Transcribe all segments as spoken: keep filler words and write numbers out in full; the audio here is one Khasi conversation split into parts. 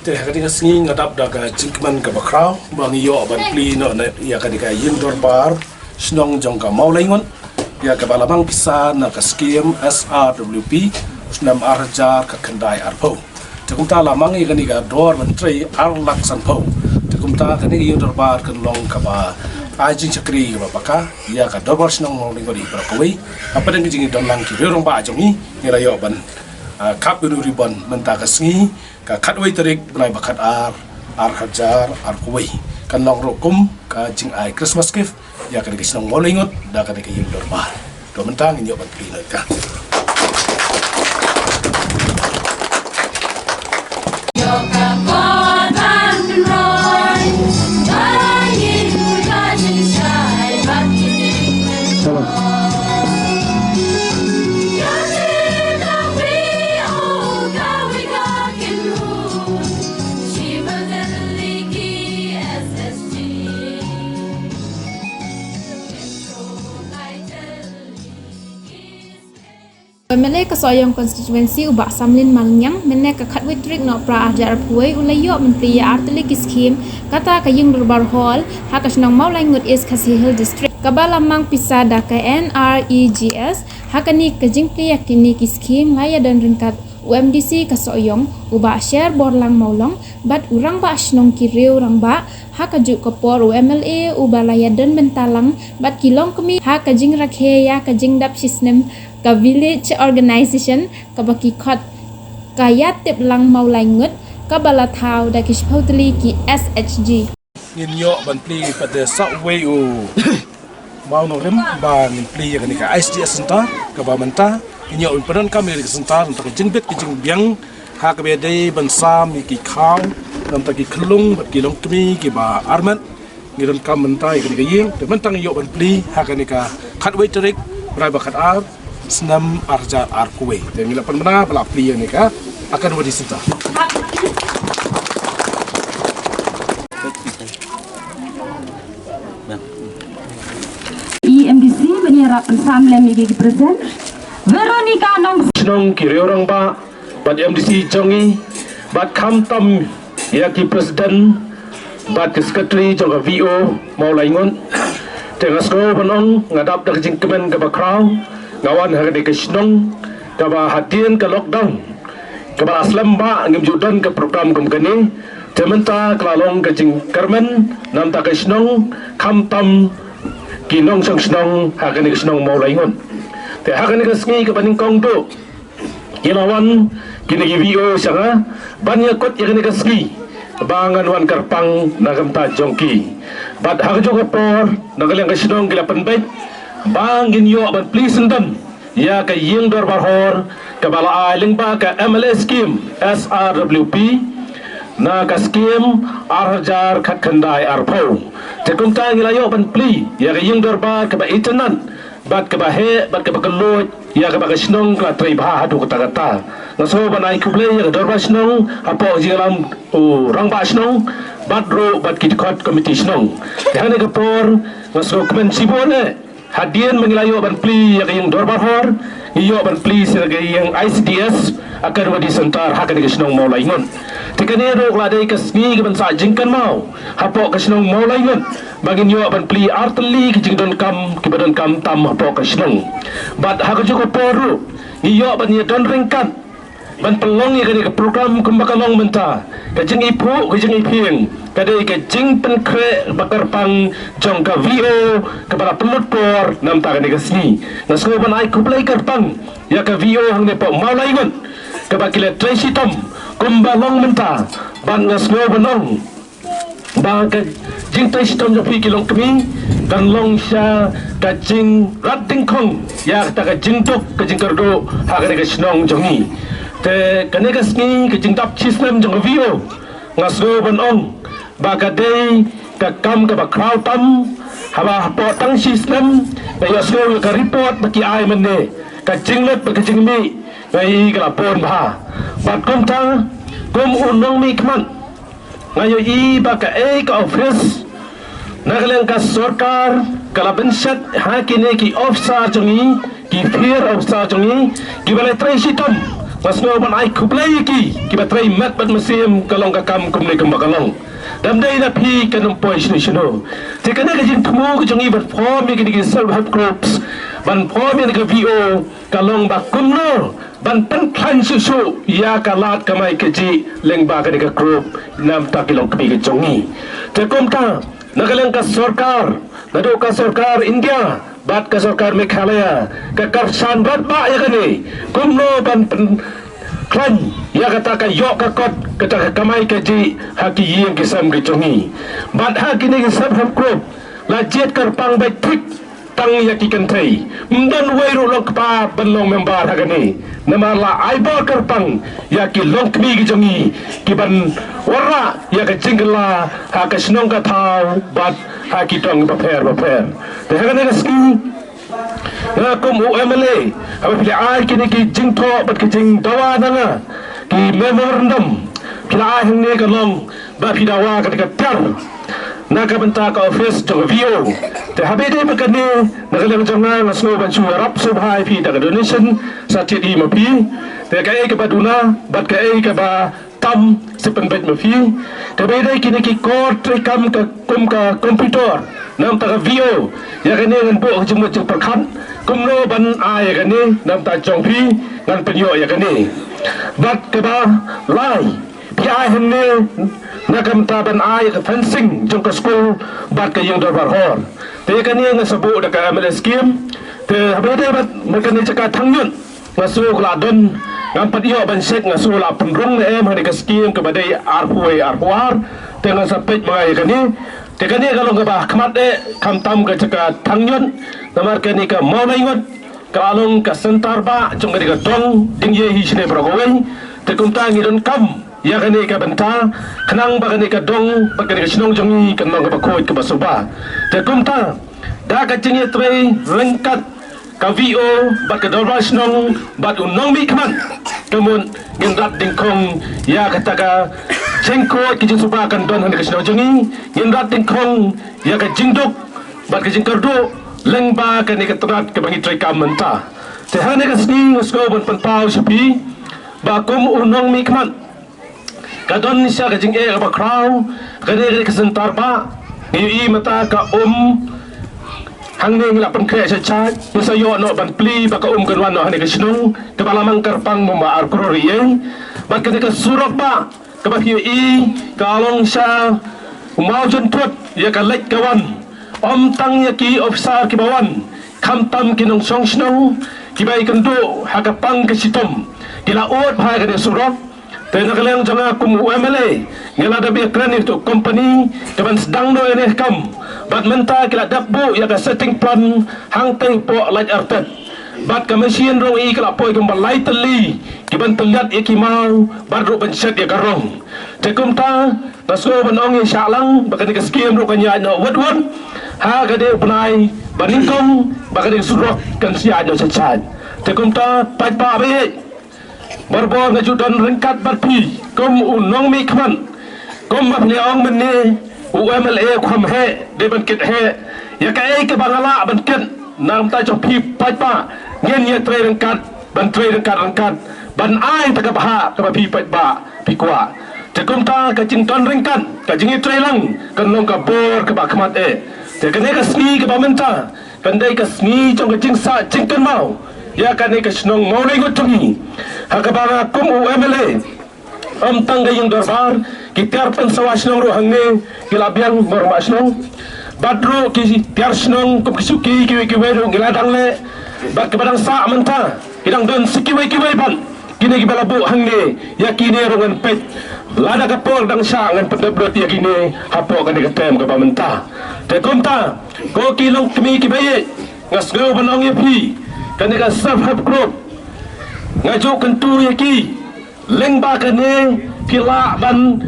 Te ha kane ka sngi nga dap da ka jingkmen kaba khraw ba ngi ïoh ban plie noh na ïa kane ka ïing dorbar shnong jong ka Mawlaingut ïa kaba la mang pisa na ka skim S R W P snem ar hajar khatkhyndai arphew. Te kumta la mang ïa kane ka dor ban trei ar lak sanphew. Te kumta kane ka ïing dorbar kan long kaba ai jingshakri kaba paka ïa ka dorbar shnong Mawlaingut ïa baroh kawei. Hapdeng ka jingdon lang ki riew rangbah jong ngi, ngi la ïoh ban, ah, kap ïa u ribbon mynta ka sngi, ka khatwei tarik bnai ba khatar, ar hajar arphew wei. Kan long ruh kum ka jingai Christmas gift ïa kane ka shnong Mawlaingut da kane ka ïing dorbar. To mynta ngin ïoh ban plie noh ïa ka. U M L A ka Sohiong constituency u Bah Samlin Malngiang, mynne ka khatwei tarik Nohprah ar hajar arphew wei, u la ïoh ban plie ïa artylli ki skhim, kata ka ïing dorbar hall ha ka shnong Mawlaingut, East Khasi Hills District, kaba la mang pisa da ka N R E G S. Ha kane ka jingplie ïa kine ki skhim la ïadon ryngkat u M D C ka Sohiong, u Bah Sher Borlang Mawlong, bad u rangbah shnong, ki riew rangbah, ha kajuh ka por u M L A uba la ïadon bynta lang bad ki longkmie ha ka jingrakhe ïa ka jingdap shisnem ka village organization kaba ki khot ka Ïatiplang Mawlaingut, kaba la thaw da ki shiphew tylli ki S H G. Ngin ïoh ban plie pat de sa uwei u mawnongrim ba ngin plie ïa kane ka I C D S center, kaba mynta ngin ïoh ban pyndonkam ïa kane ka center na ka bynta ka jingbit ka jingbiang, ha kaba ïadei ban sam ïa ki khaw, na ka bynta ki khyllung bad ki longkmie kiba armet. Ngi donkam mynta ïa kane ka ïing, te mynta ngi ïoh ban plie ha kane ka khatwei tarik bnai ba khatar, snem ar hajar arphew wei. Te ngi la pynbna ba la plie ïa kane ka Anganwadi center. I M D C ban ïarap pynsam lem ïa ki present. Veronica Nong. Shnong, ki riew rangbah bad M D C jong ngi, bad khamtam ïa ki president bad ki secretary jong ka V O Mawlaingut. Te nga sngew ban ong nga dap da ka jingkmen kaba khraw, nga wan ha kane ka shnong kaba hadien ka lockdown, kaba la slem ba ngim ju don ka program kum kane. Te mynta ka la long ka jingkyrmen na ka bynta ka shnong, khamtam ki nongshong shnong ha kane ka shnong Mawlaingut. Te ha kane ka sngi kaba nyngkong duh, ki la wan kine ki V O sha nga ban ïakut ïa kane ka sngi ba ngan wan kyrpang na ka bynta jong ki. Bad ha kajuh ka por, na ka liang ka shnong ki la pynbeit ba ngin ïoh ban plie syndon ïa ka ïing dorbar hall kaba la ai lyngba ka M L A scheme S R W P, na ka skim ar hajar khatkhyndai arphew. Te kumta ngi la ïoh ban plie ïa ka ïing dorbar kaba itynnad bad kaba heh bad kaba kylluid, ïa kaba ka shnong ka la trei bha haduh katta katta. Nga sngew ban ai khublei ïa ka dorbar shnong hapoh jingïalam u rangbah shnong bad ruh bad ki dkhot komiti shnong. Te ha kane ka por nga sngewkmen shibun eh, hadien ba ngi la ïoh ban plie ïa ka ïing dorbar hall, ngi ïoh ban plie sha ka ïing I C D S Anganwadi center ha kane ka shnong Mawlaingut. Te kane ruh ka la dei ka sngi kaban sah jingkynmaw hapoh ka shnong Mawlaingut ba ngin ïoh ban plie artylli ki jingdonkam kiba donkam tam hapoh ka shnong. Bad ha kajuh ka por ruh ngi ïoh ban ïadon ryngkat ban pynlong ïa kane ka program kumba ka long mynta. Ka jingiphuh, ka jingiphieng, ka dei ka jingpynkhreh ba kyrpang jong ka V O kaba la pynlut por na ka bynta kane ka sngi. Nga sngew ban ai khublei kyrpang ïa ka V O hangne hapoh Mawlaingut kaba ki la trei shitom kumba long mynta. Bad nga sngew ban ong ba ka jingtrei shitom jong phi ki longkmie kan long sha ka jingrat dyngkhong ïa kata ka jingduk ka jingkyrduh ha kane ka shnong jong ngi. Te kane ka sngi ka jingdap shisnem jong ka V O, nga sngew ban ong ba ka dei ka kam kaba khraw tam. Haba hapoh tang shisnem nga ïohsngew ïa ka report ba ki ai mynne, ka jinglut bad ka jingmih nga ïohi ka la bun bha. Bad kumta kum u nongmihkhmat nga ïohi ba kaei ka office na ka liang ka sorkar ka la bynshet ha kine ki officer jong ngi, ki field officer jong ngi kiba la trei shitom Nga sngew ban ai khublei ïa ki kiba trei met bad mynsiem, ka long ka kam kumne kumba ka long. Dam dei na phi kan ym poi shano shano. Te kane ka jingthmu ka jong ngi ban form ïa kine ki self help groups, ban form ïa ka V O, ka long ba kumno ban pynkhlaiñ shuh shuh ïa ka lad kamai kajih lyngba kane ka group namar ki longkmie ka jong ngi. Te kumta, na ka liang ka sorkar, naduh ka sorkar India bad ka sorkar Meghalaya, ka kyrshan bha ïa kane, kumno ban pynkhlaiñ ïa kata ka ïoh ka kot, kata ka kamai kajih ha ki ïing ki sem ki jong ngi. Bad ha kine ki self help group la jied kyrpang beit thik tang ïa ki kynthei. Ym don uwei ruh long kpa ban long member ha kane. Namar la ai bor kyrpang ïa ki longkmie ki jong ngi, ki ban wanrah ïa ka jingkylla ha ka shnong ka thaw bad ha ki dong bapher bapher. Te ha kane ka sngi, nga kum u M L A, haba phi la ai kine ki jingthoh bad ki jingdawa na nga, ki memorandum, phi la ai hangne ka long ba phi dawa ka, ka tiar na ka bynta ka office jong ka V O. Te haba ïadei bad kane, na ka liang jong nga, nga sngew ban shu ïarap sngewbha ïa phi da ka donation sa thied hi ma phi. Te kaei kaba duna bad kaei kaba tam, sa pynbeit ma phi. Te haba ïadei kine ki kor treikam ka kum ka computer namar ka V O, ïa kane ngan buh ka jingmut jingpyrkhat kumno ban ai ïa kane namar jong phi, ngan pynïoh ïa kane. Bad kaba lai, phi ai hangne na ka bynta ban ai ka fencing jong ka skul bad ka ïing dorbar hor. Te ïa kane ngan sa buh da ka M L A scheme. Te haba ïadei bad kane jaka thangñiut, nga sngew ka la don, ngam pat ïoh ban check, nga sngew la pynrung ne em ha kane ka scheme kaba dei arphew wei arphew ar. Te ngan sa peit ma nga ïa kane. Te kane ka long kaba khmat eh, khamtam ka jaka thangñiut, namar kane ka Mawlaingut ka la long ka center bah jong kane ka dong Diengïei hi shane baroh kawei. Te kumta ngi donkam ïa kane ka bynta, khnang ba kane ka dong bad kane ka shnong jong ngi kan long kaba khuid kaba suba. Te kumta, da ka jingïatrei ryngkat ka V O bad ka dorbar shnong bad u nongmihkhmat, ka mut ngin rat dyngkhong ïa kata ka jingkhuid ka jingsuba kan don ha kane ka shnong jong ngi, ngin rat dyngkhong ïa ka jingduk bad ka jingkyrduh lyngba kane ka tnat kaba ngi treikam mynta. Te ha kane ka sngi nga sngew ban pynpaw sha phi ba kum u nongmihkhmat, ka don sha ka jingeh kaba khraw, kane, kane ka center bah, ngi ïohi mynta ka um, hangne ngi la pynkhreh sha Chad, ngi sa ïoh noh ban plie ba ka um kan wan noh ha kane ka shnong, kaba la mang kyrpang mo ma ar klur ïa. Bad kane ka surok bah, kaba phi ïohi, ka long sha u Mawjynthut, ïa ka leit ka wan. Ym tang ïa ki officer kiba wan, khamtam ki nongshong shnong kiba ïakynduh ha ka pang ka shitom, ki la ud bha ïa kane surok. Te na ka liang jong nga kum u M L A, nga la dep ïakren ïa uto u company kaban sdang noh ïa kane ka kam. Bad mynta ki la dep buh ïa ka setting plan hangtei hapoh Laitartep. Bad ka machine ruh ngi ïohi ka la poi kumba lai tylli, kiban tylliat ïa ki maw bad ruh ban shet ïa ka rong. Te kumta, nga sngew ban ong ïa shah lang ba kane ka scheme ruh kan ïaid noh wut wut ha kane u bnai ba nyngkong, ba kane ka surok kan sa ïaid noh sha Chad. Te kumta, paidbah ba ïeit, barabor nga ju don ryngkat bad phi kum u nongmihkhmat. Kumba phi la ong mynne, u M L A u kham heh, dei ban kit heh. Ïa kaei kaba nga lah ban kit, namar jong phi paidbah, ngin ïatrei ryngkat, ban trei ryngkat ryngkat, ban ai ïa kata ka bhah kaba phi paidbah phi kwah. Te kumta, ka jingdon ryngkat, ka jingïatrei lang, kan long ka bor kaba khmat eh. Te kane ka sngi kaba mynta, kan dei ka sngi jong ka jingsah jingkynmaw ïa kane ka shnong Mawlaingut jong ngi, ha kaba nga kum u M L A, ym tang ka ïing dorbar, ki tiar pynsawa shnong ruh hangne ki la biang, mo ma shnong. Bad ruh ki tiar shnong kum ki shuki kiwei kiwei ruh ngi la dang leh. Bad kaba dang sah mynta, ki dang don sa kiwei kiwei pat kine kiba la buh hangne, ïa kine ruh ngan peit. Lada ka por dang shah ngan pyndep lut ïa kine hapoh kane ka term kaba mynta. Te kumta, ko ki longkmie kiba ïeit, nga sngew ban ong ïa phi, kane ka self help group, nga ju kyntu ïa ki, lyngba kane phi lah ban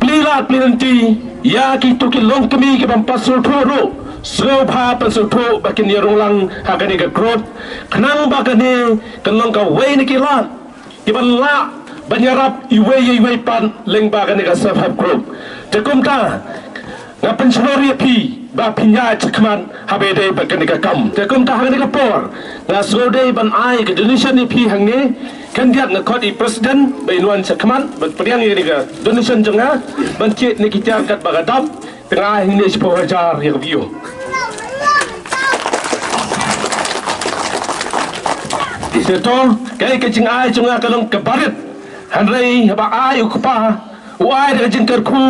plie lad plie lynti ïa kito ki longkmie kiba ym pat sngewthuh ruh, sngewbha pynsngewthuh ba kin ïa rung lang ha kane ka group, khnang ba kane kan long kawei na ki lad kiban lah ban ïarap iwei ïa iwei pat lyngba kane ka self help group. Te kumta, nga pynshlur ïa phi ba phin ïaid shakhmat haba ïadei bad kane ka kam. Te kumta ha kane ka por nga sngewdei ban ai ka donation ïa phi hangne. Khyndiat nga khot ïa i president ba in wan shakhmat ban pdiang ïa kane ka donation jong nga ban thied ne ki tiar katba ka dap. Te nga ai hangne shiphew hajar ïa ka V O. Te to, kaei ka jingai jong nga ka long kaba rit. Hynrei haba ai u kpa u ai da ka jingkyrkhu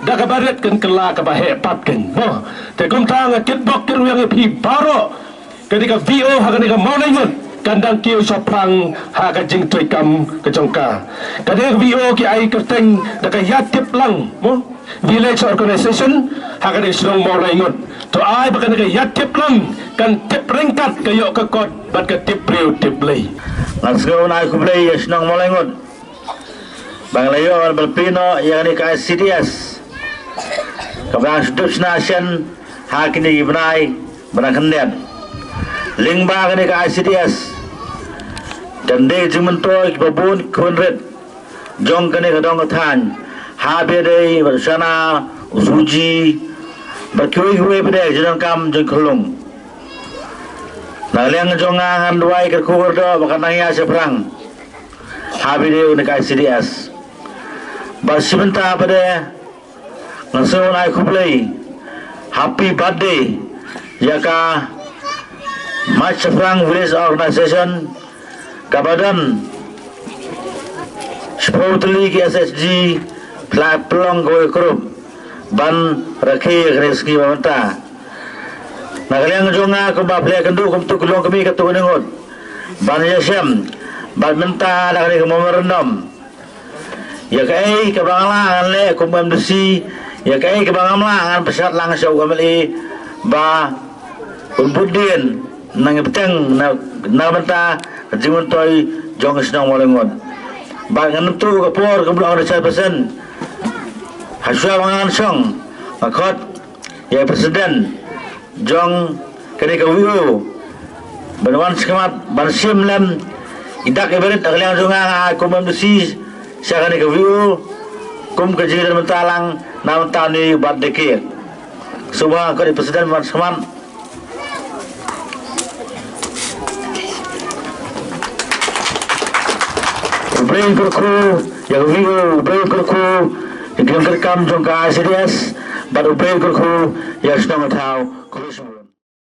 da kaba rit kan kylla kaba heh pat kan. Mo, te kumta nga kitbok kitrwiang ïa phi baroh. Kane ka V O ha kane ka Mawlaingut kan dang kiew shaphrang ha ka jingtrei kam ka jong ka. Kane ka V O ki ai kyrteng da ka ïatip lang, mo, village organization ha kane ka shnong Mawlaingut. To ai ba kane ka ïatip lang kan tip ryngkat, ka ïoh ka kot bad ka tip briew tip Blei. Nga sngew ban ai khublei ïa shnong Mawlaingut ba nga la ïoh ban pynbna ïa kane ka I C D S kaba dang shu dep shna shen ha kine ki bnai ba dang khyndiat. Lyngba kane ka I C D S kan dei jingmyntoi kiba bun khun rit jong kane ka dong ka thaiñ, haba ïadei bad u shana, u suji bad kiwei kiwei pat de ki jingdonkam jong ka khyllung. Na ka liang jong nga ngan duwai kyrkhu kyrdoh ba kan nang ïaid shaphrang haba ïadei bad kane ka I C D S. Bad shi bynta pat de nga sngew ban ai khublei, happy birthday ïa ka Mait Shaphrang Village Organization kaba don shiphew tylli ki S H G, pynlong kawei ka group ban rakhe ïa kane ka sngi ba mynta. Na ka liang jong nga kumba phi la ïakynduh kumto ki longkmie katto katne ngut ban ïashem bad mynta da kane ka memorandum, ïa kaei kaba ngam lah ngan leh kum M D C, ïa kaei kaba ngam lah ngan pynshad lang sha u M L A ba un bud dien nang ïa bteng na, na ka bynta ka jingmyntoi jong ka shnong Mawlaingut. Bad ngan ïathuh ka por ka mluh ka chairperson. Hashwa ba ngan shong, nga khot ïa i president jong kane ka V O ban wan shakhmat ban shim lem i dak i barit. Na ka liang jong nga, nga ai kum M D C sha kane ka V O kum ka jingïadon bynta lang na bynta une u birthday cake. Sngewbha nga khot ïa i president ban wan shakhmat. U Blei un kyrkhu ïa ka V O, u Blei un kyrkhu ïa ka jingkyrkhu kam jong ka I C D S bad u Blei un kyrkhu ïa ka shnong ka thaw.